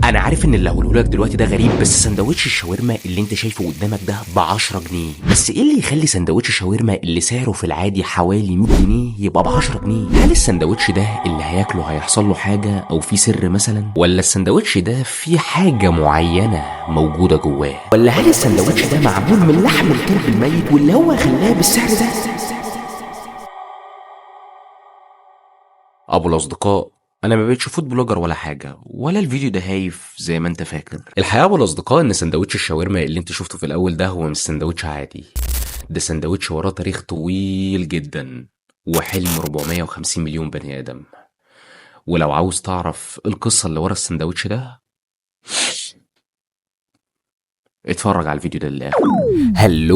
انا عارف ان اللي هقوله لك دلوقتي ده غريب، بس سندوتش الشاورما اللي انت شايفه قدامك ده ب 10 جنيه. بس ايه اللي يخلي سندوتش شاورما اللي سعره في العادي حوالي 100 جنيه يبقى ب 10 جنيه؟ هل السندوتش ده اللي هياكله هيحصل له حاجة او في سر مثلا؟ ولا السندوتش ده في حاجة معينة موجودة جواه؟ ولا هل السندوتش ده معمول من لحم الكلب الميت واللي هو خلاه بالسعر ده؟ ابو الاصدقاء، انا ما بقتش food blogger ولا حاجة، ولا الفيديو ده هايف زي ما انت فاكر. الحقيقة ابو الاصدقاء ان سندوتش الشاورما اللي انت شفته في الاول ده هو مش سندوتش عادي، ده سندوتش وراه تاريخ طويل جدا وحلم 450 مليون بني ادم. ولو عاوز تعرف القصة اللي ورا السندوتش ده اتفرج على الفيديو ده للاخر. hello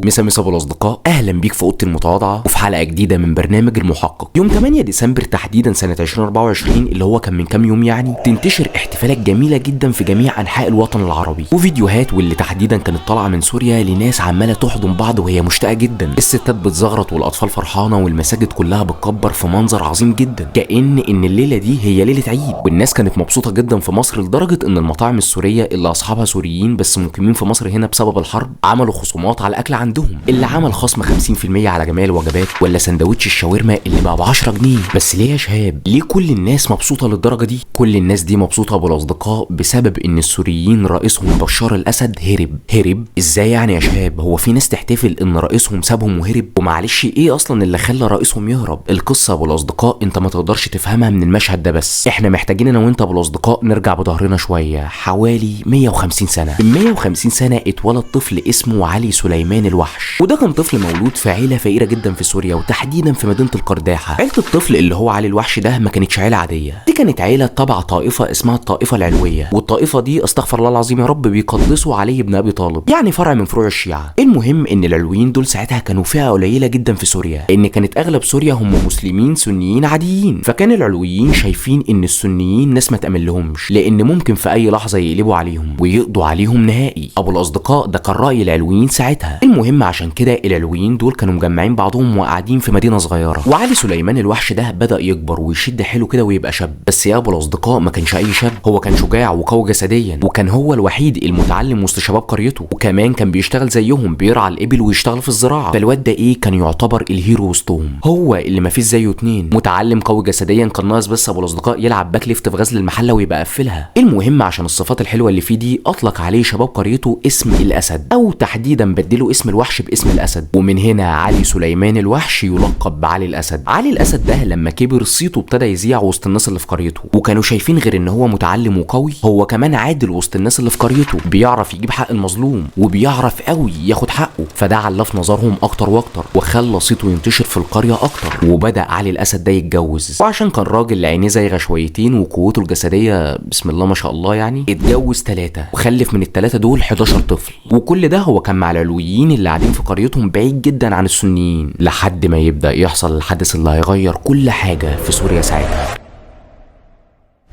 مسا مسا ابو الاصدقاء، اهلا بيك في اوضتي المتواضعة وفي حلقة جديدة من برنامج المحقق. يوم 8 ديسمبر تحديدا سنة 2024 اللي هو كان من كام يوم يعني، تنتشر احتفالات جميلة جدا في جميع انحاء الوطن العربي وفيديوهات، واللي تحديدا كانت طالعه من سوريا لناس عماله تحضن بعض وهي مشتاقة جدا. الستات بتزغرط والاطفال فرحانة والمساجد كلها بتكبر في منظر عظيم جدا، كأن ان الليلة دي هي ليلة عيد. والناس كانت مبسوطة جدا في مصر لدرجة ان المطاعم السورية اللي اصحابها سوريين بس مقيمين في مصر هنا بسبب الحرب عملوا خصومات على الاكل عندهم، اللي عمل خصم 50% على جميع الوجبات، ولا سندوتش الشاورما اللي بقى ب 10 جنيه. بس ليه يا شهاب؟ ليه كل الناس مبسوطة للدرجة دي؟ كل الناس دي مبسوطة بالاصدقاء بسبب ان السوريين رئيسهم بشار الاسد هرب. هرب ازاي يعني يا شهاب؟ هو في ناس تحتفل ان رئيسهم سابهم وهرب؟ ومعلش ايه اصلا اللي خلى رئيسهم يهرب؟ القصة بالاصدقاء انت ما تقدرش تفهمها من المشهد ده، بس احنا محتاجين انا وانت بالاصدقاء نرجع بظهرنا شوية حوالي 150 سنة. من 150 سنة اتولد طفل اسمه علي سليمان الوحش، وده كان طفل مولود في عيله فقيرة جدا في سوريا وتحديدا في مدينة القرداحه. عيله الطفل اللي هو علي الوحش ده ما كانتش عيله عادية، دي كانت عيله تبع طائفة اسمها الطائفة العلوية، والطائفة دي استغفر الله العظيم يا رب بيقدسوا علي بن ابي طالب، يعني فرع من فروع الشيعة. المهم ان العلويين دول ساعتها كانوا فئة قليله جدا في سوريا، لان كانت اغلب سوريا هم مسلمين سنيين عاديين، فكان العلويين شايفين ان السنيين ناس ما تأمنلهمش، لان ممكن في اي لحظة يقلبوا عليهم ويقضوا عليهم نهائي. ابو الاصدقاء ده كان راي العلويين ساعتها. المهم عشان كده العلويين دول كانوا مجمعين بعضهم وقاعدين في مدينة صغيرة، وعلي سليمان الوحش ده بدا يكبر ويشد حيله كده ويبقى شاب. بس يا ابو الاصدقاء ما كانش اي شاب، هو كان شجاع وقوي جسديا، وكان هو الوحيد المتعلم وسط شباب قريته، وكمان كان بيشتغل زيهم بيرعى الابل ويشتغل في الزراعة. فالواد ده ايه، كان يعتبر ال hero وسطهم، هو اللي ما فيش زيه اتنين، متعلم قوي جسديا، كان ناقص بس ابو الاصدقاء يلعب back left في غزل المحلة ويبقى قفلها. المهم عشان الصفات الحلوة اللي فيه دي اطلق عليه شباب قريته اسم الاسد، او تحديدا بدلوا اسم الوحش باسم الاسد، ومن هنا علي سليمان الوحش يلقب بعلي الاسد. علي الاسد ده لما كبر صيته ابتدى يذيع وسط الناس اللي في قريته، وكانوا شايفين غير ان هو متعلم وقوي هو كمان عادل وسط الناس اللي في قريته، بيعرف يجيب حق المظلوم وبيعرف قوي ياخد حقه، فده علّى في نظرهم اكتر واكتر وخلى صيته ينتشر في القرية اكتر. وبدا علي الاسد ده يتجوز، وعشان كان راجل عينيه زايغه شويتين وقوته الجسدية بسم الله ما شاء الله يعني، اتجوز 3 وخلف من الثلاثة دول 11 طفل. وكل ده هو كان مع العلويين اللي قاعدين في قريتهم بعيد جدا عن السنيين، لحد ما يبدا يحصل الحدث اللي هيغير كل حاجة في سوريا ساعتها.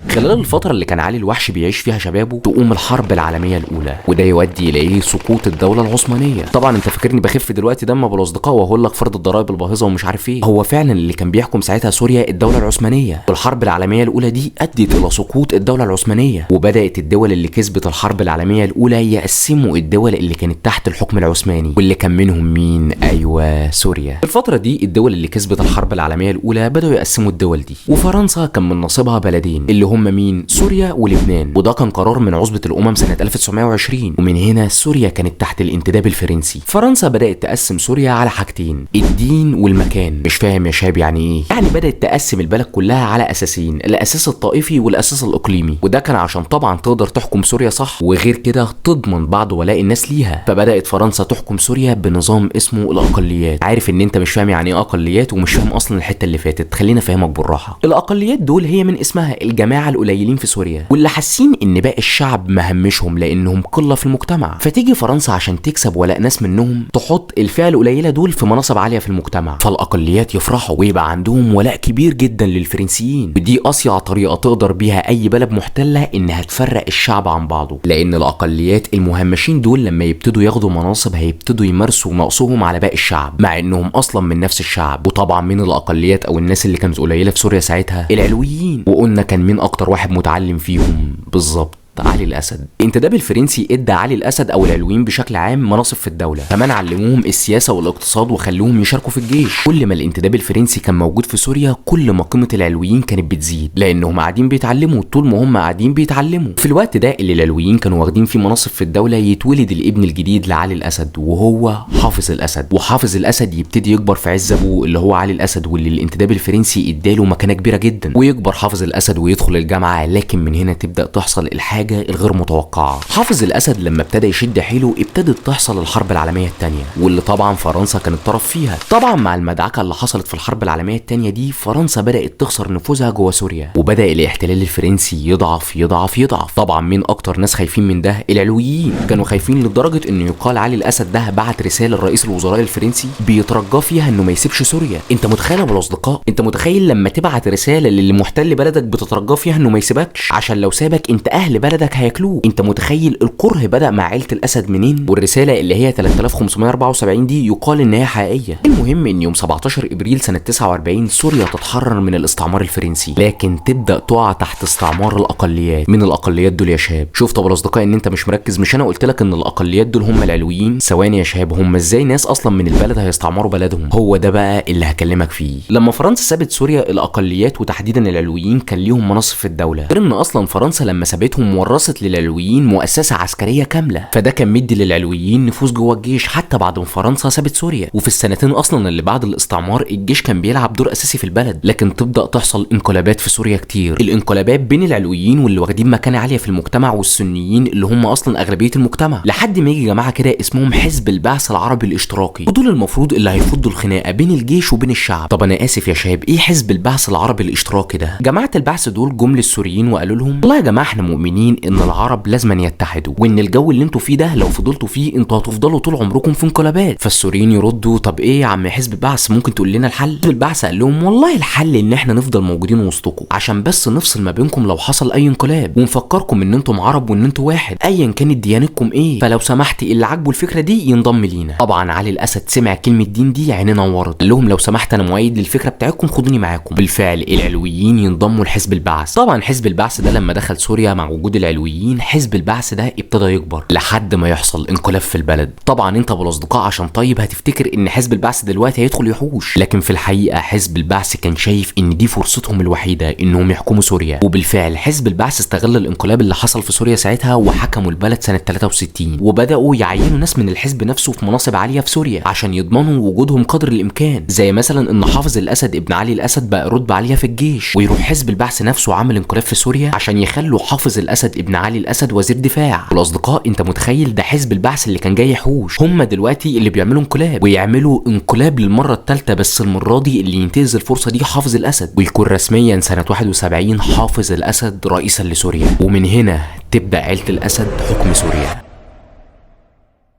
خلال الفترة اللي كان علي الوحش بيعيش فيها شبابه تقوم الحرب العالمية الأولى، وده يؤدي إلى إيه؟ سقوط الدولة العثمانية. طبعا أنت فاكرني بخف دلوقتي دم أبو الأصدقاء وأقول لك فرض الضرائب الباهظة ومش عارف إيه، هو فعلا اللي كان بيحكم ساعتها سوريا الدولة العثمانية، والحرب العالمية الأولى دي أدت إلى سقوط الدولة العثمانية، وبدأت الدول اللي كسبت الحرب العالمية الأولى يقسموا الدول اللي كانت تحت الحكم العثماني، واللي كان منهم مين؟ أيوه سوريا. في الفترة دي الدول اللي كسبت الحرب العالمية الأولى بدأوا يقسموا الدول دي، وفرنسا كان من نصيبها بلدين اللي هم مين؟ سوريا ولبنان، وده كان قرار من عصبة الأمم سنة 1920، ومن هنا سوريا كانت تحت الانتداب الفرنسي. فرنسا بدأت تقسم سوريا على حاجتين، الدين والمكان. مش فاهم يا شاب يعني ايه؟ يعني بدأت تقسم البلد كلها على أساسين، الأساس الطائفي والأساس الإقليمي، وده كان عشان طبعا تقدر تحكم سوريا صح، وغير كده تضمن بعض ولاء الناس ليها. فبدأت فرنسا تحكم سوريا بنظام اسمه الأقليات. عارف ان انت مش فاهم يعني ايه أقليات ومش فاهم اصلا الحتة اللي فاتت، خلينا افهمك بالراحة. الأقليات دول هي من اسمها الجماعة القليلين في سوريا، واللي حاسين ان باقي الشعب مهمشهم لانهم قلة في المجتمع. فتيجي فرنسا عشان تكسب ولاء ناس منهم تحط الفئة القليلة دول في مناصب عالية في المجتمع، فالاقليات يفرحوا ويبقى عندهم ولاء كبير جدا للفرنسيين. ودي اصيع طريقه تقدر بيها اي بلد محتلة انها تفرق الشعب عن بعضه، لان الاقليات المهمشين دول لما يبتدوا ياخدوا مناصب هيبتدوا يمارسوا نقصهم على باقي الشعب، مع انهم اصلا من نفس الشعب. وطبعا من الاقليات او الناس اللي كانت قليله في سوريا ساعتها؟ العلويين. وقلنا كان مين اكتر واحد متعلم فيهم؟ بالظبط علي الاسد. الانتداب الفرنسي ادى علي الاسد او العلويين بشكل عام مناصب في الدولة، كمان علموهم السياسة والاقتصاد وخلوهم يشاركوا في الجيش. كل ما الانتداب الفرنسي كان موجود في سوريا كل ما قيمة العلويين كانت بتزيد، لانهم قاعدين بيتعلموا طول ما هم قاعدين بيتعلموا. في الوقت ده اللي العلويين كانوا واخدين فيه مناصب في الدولة يتولد الابن الجديد لعلي الاسد وهو حافظ الاسد. وحافظ الاسد يبتدي يكبر في عز ابوه اللي هو علي الاسد، واللي الانتداب الفرنسي اداله مكانه كبيرة جدا. ويكبر حافظ الاسد ويدخل الجامعة، لكن من هنا تبدا تحصل الحاجة الغير متوقعه. حافظ الاسد لما ابتدى يشد حيله ابتدت تحصل الحرب العالمية الثانية، واللي طبعا فرنسا كانت طرف فيها. طبعا مع المدعكه اللي حصلت في الحرب العالمية الثانية دي فرنسا بدات تخسر نفوذها جوه سوريا، وبدا الاحتلال الفرنسي يضعف يضعف يضعف. طبعا مين اكتر ناس خايفين من ده؟ العلويين. كانوا خايفين لدرجة انه يقال علي الاسد ده بعت رسالة لرئيس الوزراء الفرنسي بيترجى فيها انه ما يسيبش سوريا. انت متخيل يا ابو الاصدقاء؟ انت متخيل لما تبعت رسالة للي محتل بلدك بتترجى فيها انه ما يسيبكش عشان لو سابك انت اهل بلدك هياكلوه؟ انت متخيل الكره بدا مع عيله الاسد منين؟ والرسالة اللي هي 3574 دي يقال ان هي حقيقية. المهم ان يوم 17 ابريل سنة 49 سوريا تتحرر من الاستعمار الفرنسي، لكن تبدا تقع تحت استعمار الاقليات. من الاقليات دول يا شباب؟ شفت ابو الاصدقاء ان انت مش مركز؟ مش انا قلت لك ان الاقليات دول هم العلويين؟ ثواني يا شباب، هم ازاي ناس اصلا من البلد هيستعمروا بلدهم؟ هو ده بقى اللي هكلمك فيه. لما فرنسا سابت سوريا الاقليات وتحديدا العلويين كان ليهم مناصب في الدولة، غير ان اصلا فرنسا لما سابتهم ورثت للعلويين مؤسسة عسكرية كاملة، فده كان مدي للعلويين نفوذ جوه الجيش حتى بعد ما فرنسا سابت سوريا. وفي السنتين اصلا اللي بعد الاستعمار الجيش كان بيلعب دور اساسي في البلد، لكن تبدا تحصل انقلابات في سوريا كتير. الانقلابات بين العلويين واللي واخدين مكانه عالية في المجتمع والسنيين اللي هم اصلا اغلبية المجتمع، لحد ما يجي جماعة كده اسمهم حزب البعث العربي الاشتراكي، ودول المفروض اللي هيفضوا الخناقة بين الجيش وبين الشعب. طب انا اسف يا شباب، ايه حزب البعث العربي الاشتراكي ده؟ جماعة البعث دول جم للسوريين وقالوا لهم والله يا جماعة احنا مؤمنين ان العرب لازم يتحدوا، وان الجو اللي انتوا فيه ده لو فضلتوا فيه انتوا هتفضلوا طول عمركم في انقلابات. فالسوريين يردوا طب ايه يا عم حزب البعث، ممكن تقول لنا الحل؟ حزب البعث قال لهم والله الحل ان احنا نفضل موجودين وسطكم عشان بس نفصل ما بينكم لو حصل اي انقلاب، ونفكركم ان انتم عرب وان انتوا واحد ايا كانت ديانتكم ايه، فلو سمحت اللي عاجبه الفكرة دي ينضم لينا. طبعا علي الاسد سمع كلمة دين دي عينيه نورت، قال لهم لو سمحت انا مؤيد للفكرة بتاعتكم خدوني معاكم. بالفعل العلويين ينضموا لحزب البعث. طبعا حزب البعث ده لما دخل سوريا مع وجود العلويين حزب البعث ده ابتدى يكبر لحد ما يحصل انقلاب في البلد. طبعا انت بالاصدقاء عشان طيب هتفتكر ان حزب البعث دلوقتي هيدخل يحوش، لكن في الحقيقة حزب البعث كان شايف ان دي فرصتهم الوحيدة انهم يحكموا سوريا. وبالفعل حزب البعث استغل الانقلاب اللي حصل في سوريا ساعتها وحكموا البلد سنة 63، وبداوا يعينوا ناس من الحزب نفسه في مناصب عالية في سوريا عشان يضمنوا وجودهم قدر الامكان، زي مثلا ان حافظ الاسد ابن علي الاسد بقى رتبه عالية في الجيش، ويروح حزب البعث نفسه عامل انقلاب في سوريا عشان يخلوا حافظ الاسد ابن علي الاسد وزير دفاع. والاصدقاء انت متخيل ده حزب البعث اللي كان جاي يحوش، هم دلوقتي اللي بيعملوا انقلاب، ويعملوا انقلاب للمرة الثالثة، بس المرة دي اللي ينتهز الفرصة دي حافظ الاسد، ويكون رسميا سنة 71 حافظ الاسد رئيسا لسوريا. ومن هنا تبدا عيله الاسد حكم سوريا.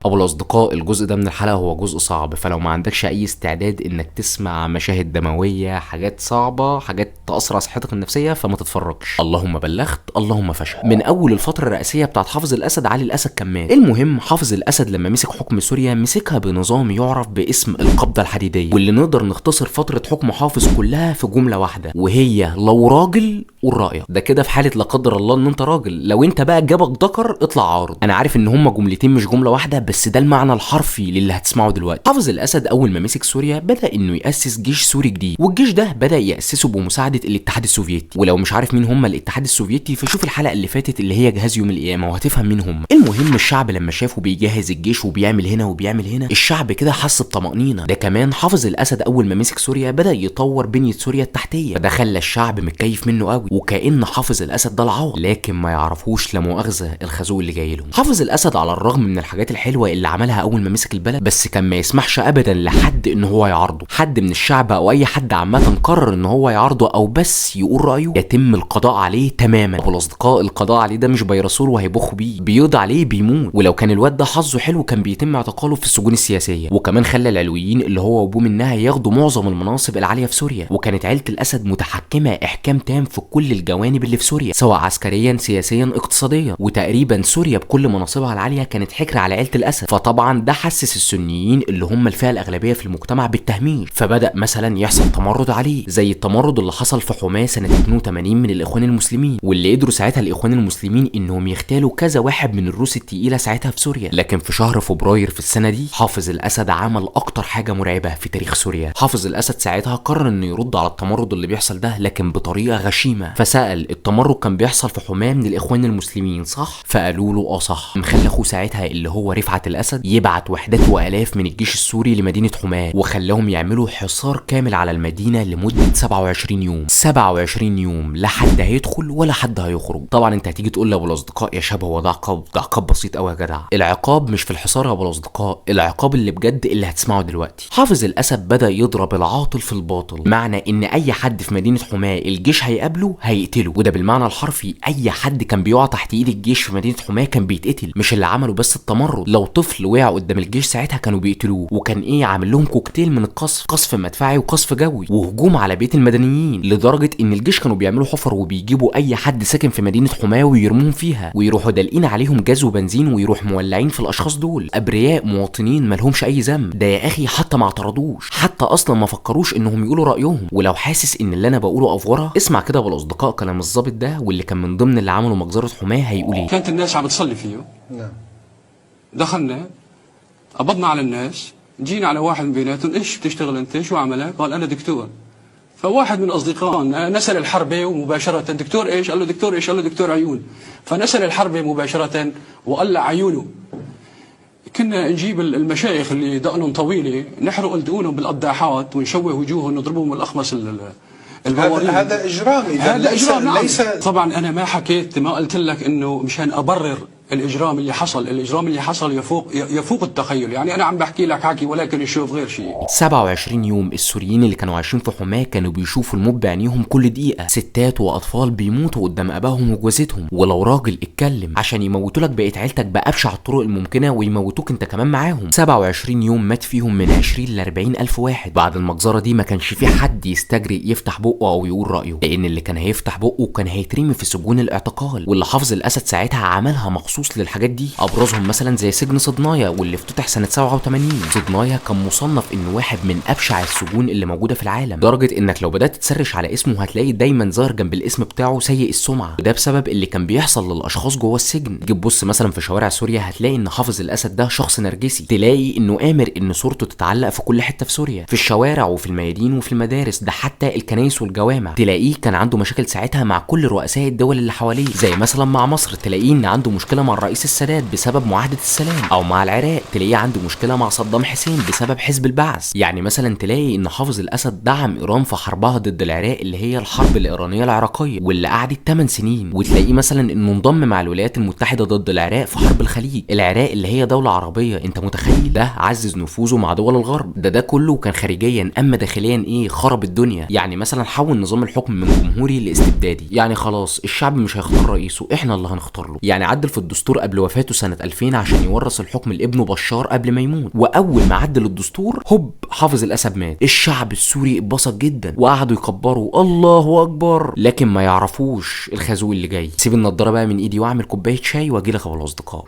ابو الاصدقاء الجزء ده من الحلقة هو جزء صعب، فلو ما عندكش اي استعداد انك تسمع مشاهد دموية، حاجات صعبة، حاجات تاثر على صحتك النفسية، فما تتفرجش. اللهم بلغت اللهم فشل. من اول الفترة الرئاسية بتاعت حافظ الاسد علي الاسد كان مات. المهم حافظ الاسد لما مسك حكم سوريا مسكها بنظام يعرف باسم القبضة الحديدية، واللي نقدر نختصر فترة حكم حافظ كلها في جملة واحدة، وهي لو راجل قول رايك. ده كده في حاله لا قدر الله ان انت راجل، لو انت بقى جابك ذكر اطلع عارض. انا عارف ان هما جملتين مش جملة واحدة، بس ده المعنى الحرفي للي هتسمعه دلوقتي. حافظ الاسد اول ما مسك سوريا بدا انه ياسس جيش سوري جديد، والجيش ده بدا ياسسه بمساعدة الاتحاد السوفيتي. ولو مش عارف مين هم الاتحاد السوفيتي فشوف الحلقة اللي فاتت اللي هي جهاز يوم القيامة وهتفهم مين هم. المهم الشعب لما شافه بيجهز الجيش وبيعمل هنا وبيعمل هنا، الشعب كده حس بطمانينه. ده كمان حافظ الاسد اول ما مسك سوريا بدا يطور بنيه سوريا التحتية، فده خلى الشعب متكيف منه قوي، وكأن حافظ الاسد ده العوض، لكن ما يعرفوش لا مؤاخذة الخازوق اللي جاي لهم. حافظ الاسد على الرغم من الحاجات الحلوة اللي عملها اول ما مسك البلد، بس كان ما يسمحش ابدا لحد ان هو يعارضه. حد من الشعب او اي حد عامة قرر ان هو يعارضه او بس يقول رايه يتم القضاء عليه تماما. والاصدقاء القضاء عليه ده مش بيرسول وهيبخوا بيه، بيقضي عليه بيموت. ولو كان الواد ده حظه حلو كان بيتم اعتقاله في السجون السياسية. وكمان خلى العلويين اللي هو وابوه منها ياخدوا معظم المناصب العالية في سوريا، وكانت عيله الاسد متحكمه احكام تام في كل كل الجوانب اللي في سوريا، سواء عسكريا سياسيا اقتصاديا، وتقريبا سوريا بكل مناصبها العالية كانت حكر على عيله الاسد. فطبعا ده حسس السنيين اللي هم الفئة الاغلبية في المجتمع بالتهميش، فبدا مثلا يحصل تمرد عليه، زي التمرد اللي حصل في حماه سنة 82 من الاخوان المسلمين، واللي قدروا ساعتها الاخوان المسلمين انهم يغتالوا كذا واحد من الروس التقيله ساعتها في سوريا. لكن في شهر فبراير في السنة دي حافظ الاسد عمل اكتر حاجة مرعبة في تاريخ سوريا. حافظ الاسد ساعتها قرر انه يرد على التمرد اللي بيحصل ده، لكن بطريقة غشيمه. فسأل التمرد كان بيحصل في حماه من الاخوان المسلمين صح؟ فقالوا له اه صح. مخلى اخوه ساعتها اللي هو رفعت الاسد يبعت وحدات والاف من الجيش السوري لمدينة حماه، وخلاهم يعملوا حصار كامل على المدينة لمدة 27 يوم. 27 يوم لا حد هيدخل ولا حد هيخرج. طبعا انت هتيجي تقول لابو الاصدقاء يا شباب هو ده عقاب؟ ده عقاب بسيط قوي يا جدع. العقاب مش في الحصار يا ابو الاصدقاء، العقاب اللي بجد اللي هتسمعه دلوقتي. حافظ الاسد بدا يضرب العاطل في الباطل، معنى ان اي حد في مدينة حماه الجيش هيقابله هيقتله، وده بالمعنى الحرفي. اي حد كان بيقع تحت ايد الجيش في مدينة حماه كان بيتقتل، مش اللي عمله بس التمرد، لو طفل وقع قدام الجيش ساعتها كانوا بيقتلوه. وكان ايه عامل لهم كوكتيل من القصف، قصف مدفعي وقصف جوي وهجوم على بيت المدنيين، لدرجة ان الجيش كانوا بيعملوا حفر وبيجيبوا اي حد ساكن في مدينة حماه ويرموهم فيها، ويروحوا دالقين عليهم جاز وبنزين ويروح مولعين في الاشخاص دول، ابرياء مواطنين مالهمش اي ذنب. ده يا اخي حتى ما اعترضوش، حتى اصلا ما فكروش انهم يقولوا رايهم. ولو حاسس ان اللي انا بقوله افوره، اسمع كده بالاصدقاء كلام الظابط ده واللي كان من ضمن اللي عملوا مجزرة حماه هيقول ايه. كانت الناس عم تصلي فيه. نعم. دخلنا قبضنا على الناس، جينا على واحد من بيناتهم، ايش بتشتغل انت؟ شو عملك؟ قال انا دكتور. فواحد من اصدقائنا نسل الحربة ومباشرة، دكتور ايش؟ قال له دكتور ايش؟ قال له دكتور عيون. فنسل الحربة مباشرة وقلع عيونه. كنا نجيب المشايخ اللي دقنهم طويلة نحرق دقونهم بالقداحات ونشوه وجوههم نضربهم بالاخمص البواريد. هذا اجرام. هذا اجرام. نعم. ليس طبعا انا ما حكيت، ما قلت لك انه مشان ابرر الاجرام اللي حصل، الاجرام اللي حصل يفوق التخيل، يعني انا عم بحكي لك حكي ولكن الشوف غير شيء. 27 يوم السوريين اللي كانوا عايشين في حماه كانوا بيشوفوا الموت بعينيهم كل دقيقة، ستات واطفال بيموتوا قدام ابائهم وجوازتهم، ولو راجل اتكلم عشان يموتوا لك بقية عيلتك بابشع الطرق الممكنة ويموتوك انت كمان معاهم. 27 يوم مات فيهم من 20 ل 40 الف واحد. بعد المجزرة دي ما كانش في حد يستجرئ يفتح بقه او يقول رايه، لان اللي كان هيفتح بقه كان هيترمي في سجون الاعتقال، واللي حافظ الاسد ساعتها عملها مخصوص للحاجات دي. ابرزهم مثلا زي سجن صدنايا واللي افتتح سنة 87. صدنايا كان مصنف انه واحد من ابشع السجون اللي موجودة في العالم، لدرجة انك لو بدات تسرش على اسمه هتلاقي دايما ظاهر جنب الاسم بتاعه سيء السمعة، وده بسبب اللي كان بيحصل للاشخاص جوه السجن. تيجي تبص مثلا في شوارع سوريا هتلاقي ان حافظ الاسد ده شخص نرجسي، تلاقي انه امر ان صورته تتعلق في كل حتة في سوريا، في الشوارع وفي الميادين وفي المدارس، ده حتى الكنايس والجوامع. تلاقيه كان عنده مشاكل ساعتها مع كل رؤساء الدول اللي حواليه، زي مثلا مع مصر تلاقيه ان عنده مشكلة مع الرئيس السادات بسبب معاهدة السلام، او مع العراق تلاقيه عنده مشكلة مع صدام حسين بسبب حزب البعث. يعني مثلا تلاقي ان حافظ الاسد دعم ايران في حربها ضد العراق اللي هي الحرب الايرانية العراقية واللي قعدت 8 سنين، وتلاقيه مثلا انه انضم مع الولايات المتحدة ضد العراق في حرب الخليج، العراق اللي هي دولة عربية، انت متخيل؟ ده عزز نفوذه مع دول الغرب. ده كله كان خارجيا، اما داخليا ايه؟ خرب الدنيا. يعني مثلا حول نظام الحكم من جمهوري لاستبدادي، يعني خلاص الشعب مش هيختار رئيسه، احنا اللي هنختار له. يعني عدل في الدستور قبل وفاته سنة 2000 عشان يورث الحكم لابنه بشار قبل ما يموت، واول ما عدل الدستور هوب حافظ الاسد مات. الشعب السوري اتبسط جدا وقعدوا يكبروا الله اكبر، لكن ما يعرفوش الخازوق اللي جاي. سيب النضارة بقى من ايدي واعمل كوباية شاي واجي لك يا الاصدقاء.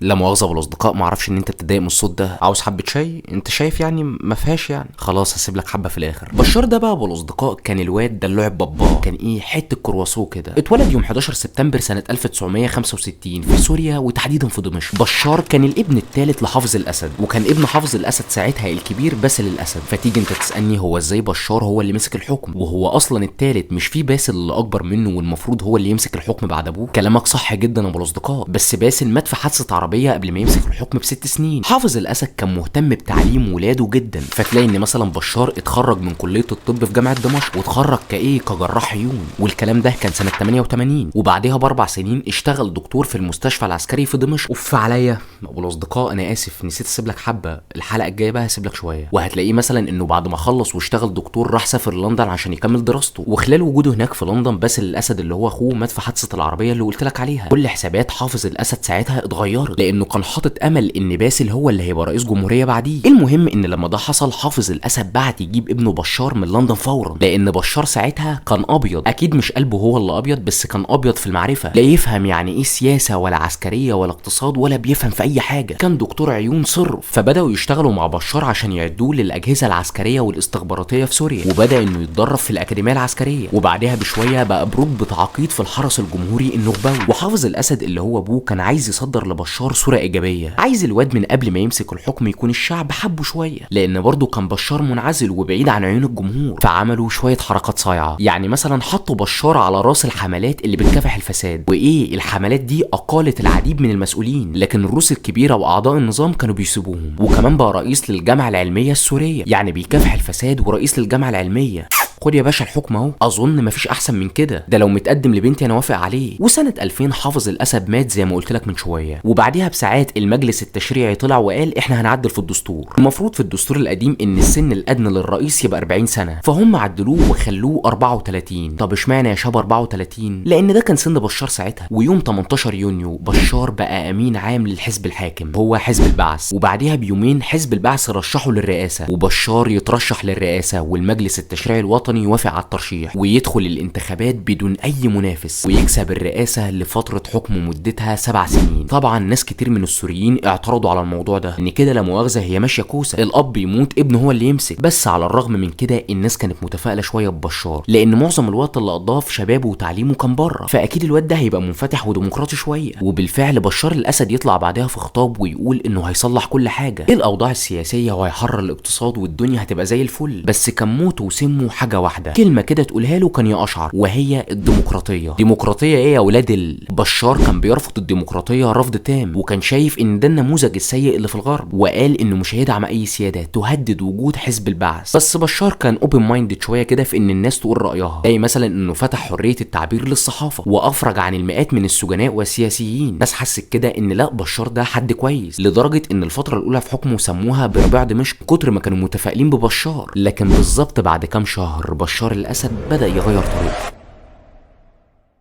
لا مؤاخذة بالاصدقاء، ما اعرفش ان انت بتتضايق من الصوت ده، عاوز حبه شاي؟ انت شايف يعني ما فيهاش يعني، خلاص هسيب لك حبه في الاخر. بشار ده بقى بالاصدقاء كان الواد دلوع باباه، كان ايه حتة كرواسو كده. اتولد يوم 11 سبتمبر سنة 1965 في سوريا وتحديدا في دمشق. بشار كان الابن الثالث لحافظ الاسد، وكان ابن حافظ الاسد ساعتها الكبير باسل الاسد. فتيجي انت تسالني هو ازاي بشار هو اللي مسك الحكم وهو اصلا الثالث، مش في باسل اللي اكبر منه والمفروض هو اللي يمسك الحكم بعد ابوه؟ كلامك صح جدا يا ابو الاصدقاء، بس باسل مات في حادثه عربية قبل ما يمسك الحكم ب6 سنين. حافظ الاسد كان مهتم بتعليم ولاده جدا، فتلاقي ان مثلا بشار اتخرج من كليه الطب في جامعه دمشق، واتخرج كايه كجراح عيون، والكلام ده كان سنة 88، وبعدها ب4 سنين اشتغل دكتور في المستشفى العسكري في دمشق. اوف عليا ابو الاصدقاء، انا اسف نسيت اسيب لك حبه، الحلقة الجاية بقى هسيب لك شوية. وهتلاقيه مثلا انه بعد ما خلص واشتغل دكتور راح سافر لندن عشان يكمل دراسته، وخلال وجوده هناك في لندن باسل الاسد اللي هو اخوه مات في حادثه العربية اللي قلت لك عليها. كل حسابات حافظ الاسد ساعتها اتغيرت، لانه كان حاطط امل ان باسل هو اللي هيبقى رئيس جمهورية بعديه. المهم ان لما ده حصل حافظ الاسد بعت يجيب ابنه بشار من لندن فورا، لان بشار ساعتها كان ابيض، اكيد مش قلبه هو اللي ابيض، بس كان ابيض في المعرفة، لا يفهم يعني ايه سياسة ولا عسكرية ولا اقتصاد ولا بيفهم في اي حاجة، كان دكتور عيون صرف. فبداوا يشتغلوا مع بشار عشان يعدوه للاجهزة العسكرية والاستخباراتيه في سوريا، وبدا انه يتدرب في الاكاديمية العسكرية، وبعدها بشوية بقى برتبة عقيد في الحرس الجمهوري النخبوي. وحافظ الاسد اللي هو ابوه كان عايز يصدر لبشار صوره ايجابية، عايز الواد من قبل ما يمسك الحكم يكون الشعب حبه شوية، لان برضه كان بشار منعزل وبعيد عن عيون الجمهور. فعملوا شوية حركات صايعه، يعني مثلا حطوا بشار على راس الحملات اللي بتكافح الفساد، وايه الحملات دي اقالت العديد من المسؤولين، لكن الروس الكبيرة واعضاء النظام كانوا بيسيبوهم. وكمان بقى رئيس للجامعة العلمية السورية، يعني بيكافح الفساد ورئيس للجامعة العلمية. خد يا باشا الحكم اهو، اظن مفيش احسن من كده، ده لو متقدم لبنتي انا وافق عليه. وسنة 2000 حافظ الاسد مات زي ما قلت لك من شوية، وبعديها بساعات المجلس التشريعي طلع وقال احنا هنعدل في الدستور. المفروض في الدستور القديم ان السن الادنى للرئيس يبقى 40 سنة، فهم عدلوه وخلوه 34. طب اشمعنى يا شباب 34؟ لان ده كان سن بشار ساعتها. ويوم 18 يونيو بشار بقى امين عام للحزب الحاكم هو حزب البعث، وبعديها بيومين حزب البعث رشحه للرئاسة، وبشار يترشح للرئاسة، والمجلس التشريعي الوطني يوافق على الترشيح، ويدخل الانتخابات بدون اي منافس، ويكسب الرئاسة لفترة حكم مدتها 7 سنين. طبعا ناس كتير من السوريين اعترضوا على الموضوع ده، ان كده لا مؤاخذة هي ماشية كوسة، الاب يموت ابنه هو اللي يمسك. بس على الرغم من كده الناس كانت متفائلة شوية ببشار، لان معظم الوقت اللي قضاه في شبابه وتعليمه كان بره، فاكيد الواد ده هيبقى منفتح وديمقراطي شوية. وبالفعل بشار الاسد يطلع بعدها في خطاب ويقول انه هيصلح كل حاجة، الاوضاع السياسية، وهيحرر الاقتصاد، والدنيا هتبقى زي الفل. بس كان موته وسمه حاجة واحدة، كلمة كده تقولها له كان يقشعر، وهي الديمقراطية. ديمقراطية ايه يا ولاد؟ بشار كان بيرفض الديمقراطية رفض تام، وكان شايف ان ده النموذج السيء اللي في الغرب، وقال انه مش هيدعم اي سيادة تهدد وجود حزب البعث. بس بشار كان open mind شوية كده في ان الناس تقول رايها، زي مثلا انه فتح حرية التعبير للصحافة، وافرج عن المئات من السجناء والسياسيين. الناس حست كده ان لا، بشار ده حد كويس، لدرجة ان الفترة الاولى في حكمه سموها بربيع دمشق، كتر ما كانوا متفائلين ببشار. لكن بالظبط بعد كام شهر بشار الأسد بدأ يغير طريقته،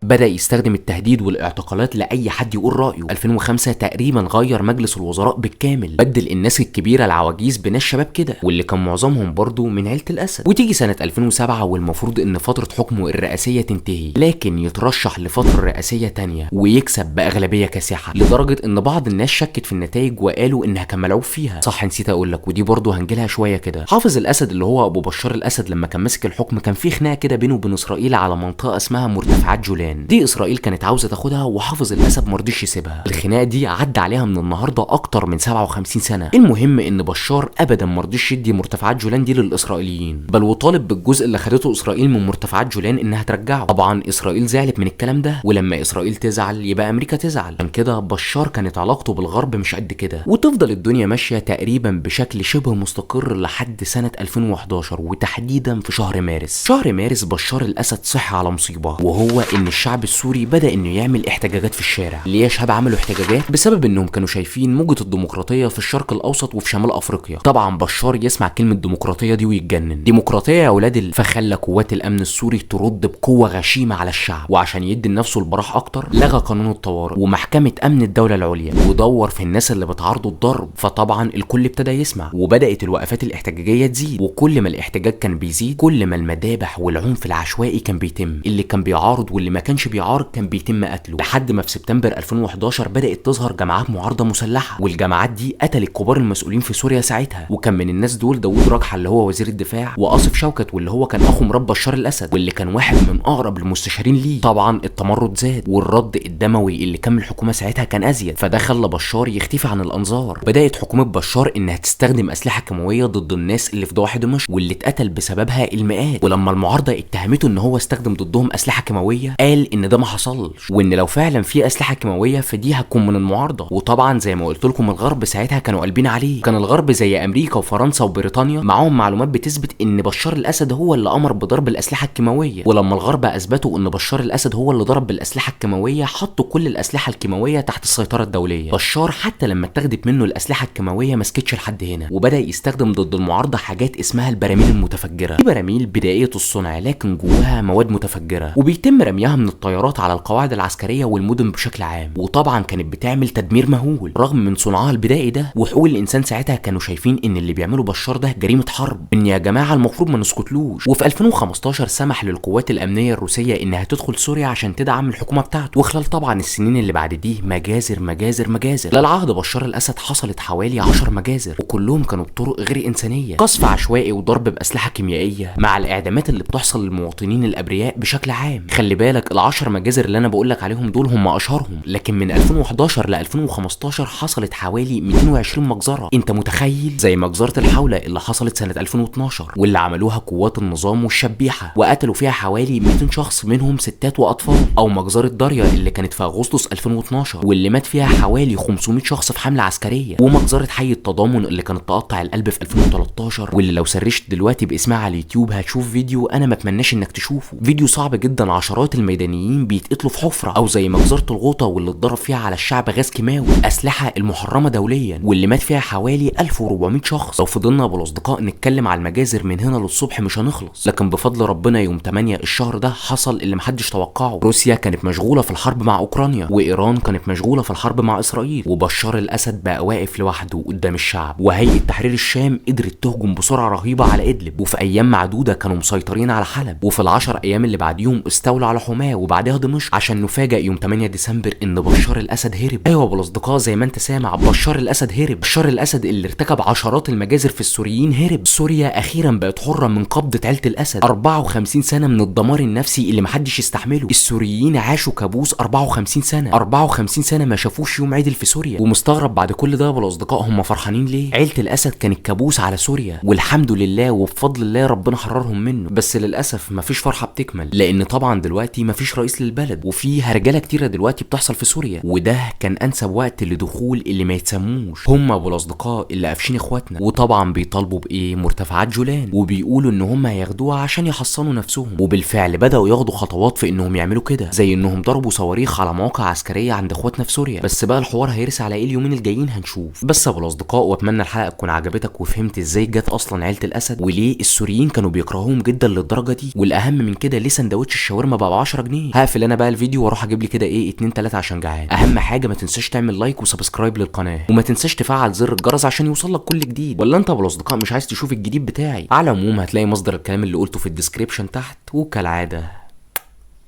بدأ يستخدم التهديد والاعتقالات لأي حد يقول رأيه. 2005 تقريبا غير مجلس الوزراء بالكامل، بدل الناس الكبيرة العواجيز بناس شباب كده، واللي كان معظمهم برضو من عيلة الأسد. وتيجي سنة 2007 والمفروض ان فترة حكمه الرئاسية تنتهي، لكن يترشح لفترة رئاسية تانية ويكسب بأغلبية كاسحة، لدرجة ان بعض الناس شكت في النتائج وقالوا انها كان ملعوب فيها. صح، نسيت اقول لك، ودي برضو هنجيلها شوية كده. حافظ الأسد اللي هو ابو بشار الأسد لما كان ماسك الحكم كان في خناقة كده بينه وبين اسرائيل على منطقة اسمها مرتفعات جولان، دي اسرائيل كانت عاوزه تاخدها، وحافظ الاسد مرضيش يسيبها. الخناقة دي عدى عليها من النهارده اكتر من 57 سنة. المهم ان بشار ابدا مرضيش يدي مرتفعات جولان دي للاسرائيليين، بل وطالب بالجزء اللي خدته اسرائيل من مرتفعات جولان انها ترجعه. طبعا اسرائيل زعلت من الكلام ده، ولما اسرائيل تزعل يبقى امريكا تزعل. عشان كده بشار كانت علاقته بالغرب مش قد كده، وتفضل الدنيا ماشية تقريبا بشكل شبه مستقر لحد سنة 2011، وتحديدا في شهر مارس. شهر مارس بشار الاسد صح على مصيبة، وهو ان الشعب السوري بدأ انه يعمل احتجاجات في الشارع. ليه يا شباب عملوا احتجاجات؟ بسبب انهم كانوا شايفين موجة الديمقراطية في الشرق الاوسط وفي شمال افريقيا. طبعا بشار يسمع كلمة ديمقراطية دي ويتجنن، ديمقراطية يا اولاد. فخلى قوات الامن السوري ترد بقوة غشيمة على الشعب، وعشان يدي لنفسه البراح اكتر لغى قانون الطوارئ ومحكمة امن الدولة العليا، ودور في الناس اللي بتعارضه الضرب. فطبعا الكل ابتدى يسمع، وبدأت الوقفات الاحتجاجية تزيد، وكل ما الاحتجاج كان بيزيد كل ما المذابح والعنف العشوائي كان بيتم، اللي كان بيعارض واللي ما كانش بيعارض كان بيتم قتله. لحد ما في سبتمبر 2011 بدأت تظهر جماعات معارضة مسلحة، والجماعات دي قتلت كبار المسؤولين في سوريا ساعتها، وكان من الناس دول داوود رجحة اللي هو وزير الدفاع، وآصف شوكت واللي هو كان اخو مرات بشار الاسد واللي كان واحد من اقرب المستشارين ليه. طبعا التمرد زاد، والرد الدموي اللي كان من الحكومة ساعتها كان ازيد، فده خلى بشار يختفي عن الانظار. بدأت حكومة بشار انها تستخدم اسلحة كيماوية ضد الناس اللي في ضواحي دمشق، واللي اتقتل بسببها المئات. ولما المعارضة اتهمته ان هو استخدم ضدهم اسلحة كيماوية قال ان ده ما حصلش، وان لو فعلا في اسلحة كيماوية فدي هتكون من المعارضة. وطبعا زي ما قلت لكم الغرب ساعتها كانوا قلبين عليه، كان الغرب زي امريكا وفرنسا وبريطانيا معاهم معلومات بتثبت ان بشار الاسد هو اللي امر بضرب الاسلحة الكيماوية. ولما الغرب اثبتوا ان بشار الاسد هو اللي ضرب بالاسلحة الكيماوية حطوا كل الاسلحة الكيماوية تحت السيطرة الدولية. بشار حتى لما اتاخدت منه الاسلحة الكيماوية ما سكتش لحد هنا، وبدا يستخدم ضد المعارضة حاجات اسمها البراميل المتفجره. دي براميل بدائية الصنع لكن جواها مواد متفجره، وبيتم رميها من من الطيارات على القواعد العسكرية والمدن بشكل عام، وطبعا كانت بتعمل تدمير مهول رغم من صنعها البدائي ده. وحقوق الانسان ساعتها كانوا شايفين ان اللي بيعمله بشار ده جريمة حرب، ان يا جماعة المفروض ما نسكتلوش. وفي 2015 سمح للقوات الامنية الروسية انها تدخل سوريا عشان تدعم الحكومة بتاعته. وخلال طبعا السنين اللي بعد دي مجازر مجازر مجازر. للعهد بشار الاسد حصلت حوالي 10 مجازر، وكلهم كانوا بطرق غير انسانيه، قصف عشوائي وضرب باسلحه كيميائية مع الاعدامات اللي بتحصل للمواطنين الابرياء بشكل عام. خلي بالك ال10 مجازر اللي انا بقول لك عليهم دول هم اشهرهم، لكن من 2011 ل 2015 حصلت حوالي 220 مجزرة. انت متخيل؟ زي مجزرة الحوله اللي حصلت سنة 2012 واللي عملوها قوات النظام والشبيحه وقتلوا فيها حوالي 200 شخص منهم ستات واطفال، او مجزرة داريا اللي كانت في اغسطس 2012 واللي مات فيها حوالي 500 شخص في حمله عسكرية، ومجزره حي التضامن اللي كانت تقطع القلب في 2013 واللي لو سرشت دلوقتي باسمها على اليوتيوب هتشوف فيديو انا ما اتمناش انك تشوفه، فيديو صعب جدا، عشرات الميدانيين بيتقتلوا في حفره، او زي مجزرة الغوطه واللي اتضرب فيها على الشعب غاز كيماوي، اسلحة المحرمة دوليا واللي مات فيها حوالي 1400 شخص. لو فضلنا ابو الاصدقاء نتكلم على المجازر من هنا للصبح مش هنخلص، لكن بفضل ربنا يوم 8 الشهر ده حصل اللي محدش توقعه. روسيا كانت مشغولة في الحرب مع اوكرانيا، وايران كانت مشغولة في الحرب مع اسرائيل، وبشار الاسد بقى واقف لوحده قدام الشعب. وهيئة تحرير الشام قدرت تهجم بسرعة رهيبة على ادلب، وفي ايام معدودة كانوا مسيطرين على حلب، وفي ال10 ايام اللي بعديهم استولوا على حماه وبعدها دمشق، عشان نفاجئ يوم 8 ديسمبر ان بشار الاسد هرب. ايوه يا الاصدقاء زي ما انت سامع، بشار الاسد هرب. بشار الاسد اللي ارتكب عشرات المجازر في السوريين هرب. سوريا اخيرا بقت حره من قبضه عيله الاسد. 54 سنة من الدمار النفسي اللي محدش يستحمله. السوريين عاشوا كابوس 54 سنة، 54 سنة ما شافوش يوم عدل في سوريا. ومستغرب بعد كل ده يا الاصدقاء هم فرحانين ليه؟ عيله الاسد كانت كابوس على سوريا، والحمد لله وبفضل الله ربنا حررهم منه. بس للاسف مفيش فرحه بتكمل، لان طبعا دلوقتي مفيش رئيس للبلد، وفي هرجله كتيرة دلوقتي بتحصل في سوريا، وده كان انسب وقت لدخول اللي ما يتسموش هم ابو الاصدقاء اللي قافشين اخواتنا. وطبعا بيطالبوا بايه؟ مرتفعات جولان، وبيقولوا ان هم هياخدوها عشان يحصنوا نفسهم، وبالفعل بداوا ياخدوا خطوات في انهم يعملوا كده، زي انهم ضربوا صواريخ على مواقع عسكرية عند اخواتنا في سوريا. بس بقى الحوار هيرسى على ايه اليومين الجايين هنشوف. بس ابو الاصدقاء واتمنى الحلقة تكون عجبتك وفهمت ازاي جت اصلا عيله الاسد وليه السوريين كانوا بيكرهوهم جدا للدرجة دي، والاهم من كده ليه سندوتش الشاورما بقى ب 10 جنيه. هقفل انا بقى الفيديو واروح اجيب لي كده ايه 2 3 عشان جعان. اهم حاجة ما تنساش تعمل like و subscribe للقناة، وما تنساش تفعل زر الجرس عشان يوصلك كل جديد. ولا انت ابو الاصدقاء مش عايز تشوف الجديد بتاعي؟ على العموم هتلاقي مصدر الكلام اللي قلته في ال description تحت، وكالعادة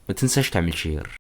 ما تنساش تعمل share.